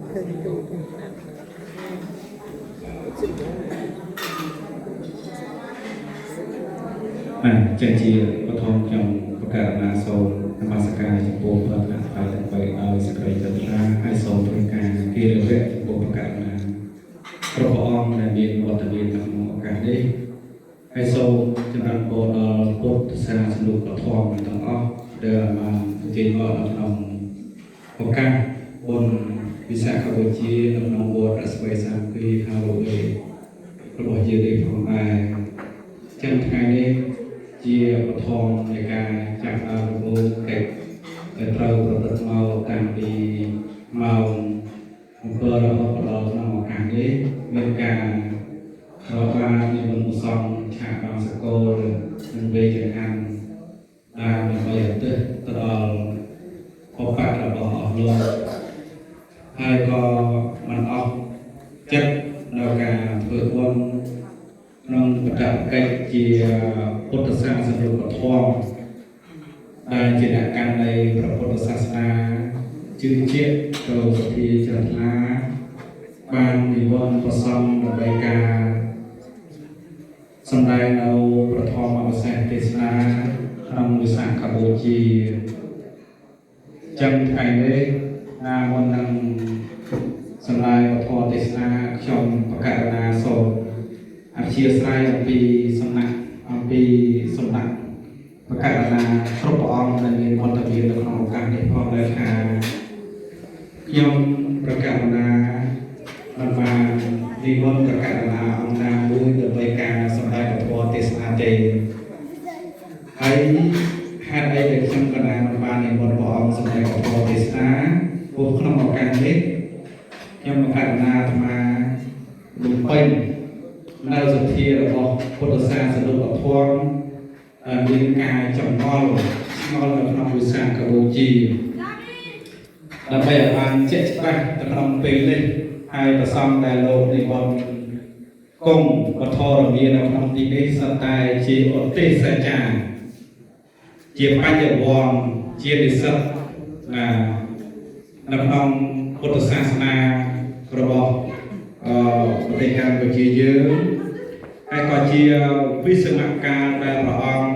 បាទចឹងជាបឋមខ្ញុំប្រកាសណាសូមនមស្ការចំពោះព្រះអធិទាំងបីដោយសេចក្តីជ្រះថ្លាហើយសូមធ្វើការគិរវៈចំពោះប្រកាសណាគ្រប់ព្រះអង្គដែលមានវត្តមាននៅក្នុងឱកាសនេះហើយសូមចម្រើនពរដល់ពុទ្ធសាសនុកធម៌ទាំងអស់ដែលបានអញ្ជើញមកនៅក្នុងឱកាសបុណ្យវិសាខបូជានៅក្នុងវត្តរស្មីសាមគ្គីហៅលោកេរបស់យើងនេះផងដែរ ចឹងថ្ងៃនេះជាបឋមនៃការចាប់ដើមដំបូងកិច្ចដែលត្រូវប្រព្រឹត្តមកតាំងពីម៉ោង7រហូតដល់ក្នុងឱកាសនេះមានការរកបាននិមន្តព្រះសង្ឃឆាកបង្សកលនិងវេចង្ហាន់តាមដើម្បីឧទ្ទិសទៅដល់ឧបៈរបស់អស់លោកហើយក៏មិនអស់ចិត្តនៅការធ្វើបុណ្យ ក្នុងបដកិច្ចជាពុទ្ធសាសនុកធម៌ដែលជាអ្នកកាន់នៃព្រះពុទ្ធសាសនាជឿជាក់ទៅសទ្ធាជ្រះថ្លាបាននិមន្តប្រសង់ដើម្បីការសម្ដែងនៅប្រធមអវសេសទេសនាក្នុងវិសាខបូជាចឹងថ្ងៃនេះណាមុននឹងសម្ដែងពធទេសនាខ្ញុំប្រកាសណាសូម អធិស្ឋានអំពីសំណាក់អំពីសំណាក់ប្រកាសណាគ្រប់ព្រះអង្គដែលមានវត្តមាននៅក្នុងឱកាសនេះផងដែរថាខ្ញុំប្រកាសណាមិនបាននិមន្តប្រកាសណាអង្គណាមួយដើម្បីការសម្ដែងពធទេសនាទេហើយហេតុអីដែលខ្ញុំកណាមិនបាននិមន្តព្រះអង្គសម្ដែងពធទេសនាព្រោះក្នុងឱកាសនេះខ្ញុំប្រកាសណាអាត្មាបំពេញ នៅសទ្ធារបស់ពុទ្ធសាសនុកធម៌ដែលមានការចំងល់ឆ្ងល់នៅក្នុងវិសាខបូជាដើម្បីឲ្យបានជាក់ច្បាស់នៅក្នុងពេលនេះហើយប្រសំដែលលោកនិមន្តគង់ពធរមានៅក្នុងទីនេះសត្វតែជាឧទ្ទេសចារជាបញ្ញវន្តជានិស្សិតណានៅក្នុងពុទ្ធសាសនារបស់អឺប្រទេសកម្ពុជាយើង ហើយក៏ជាវិស្សមកាលដែលព្រះអង្គ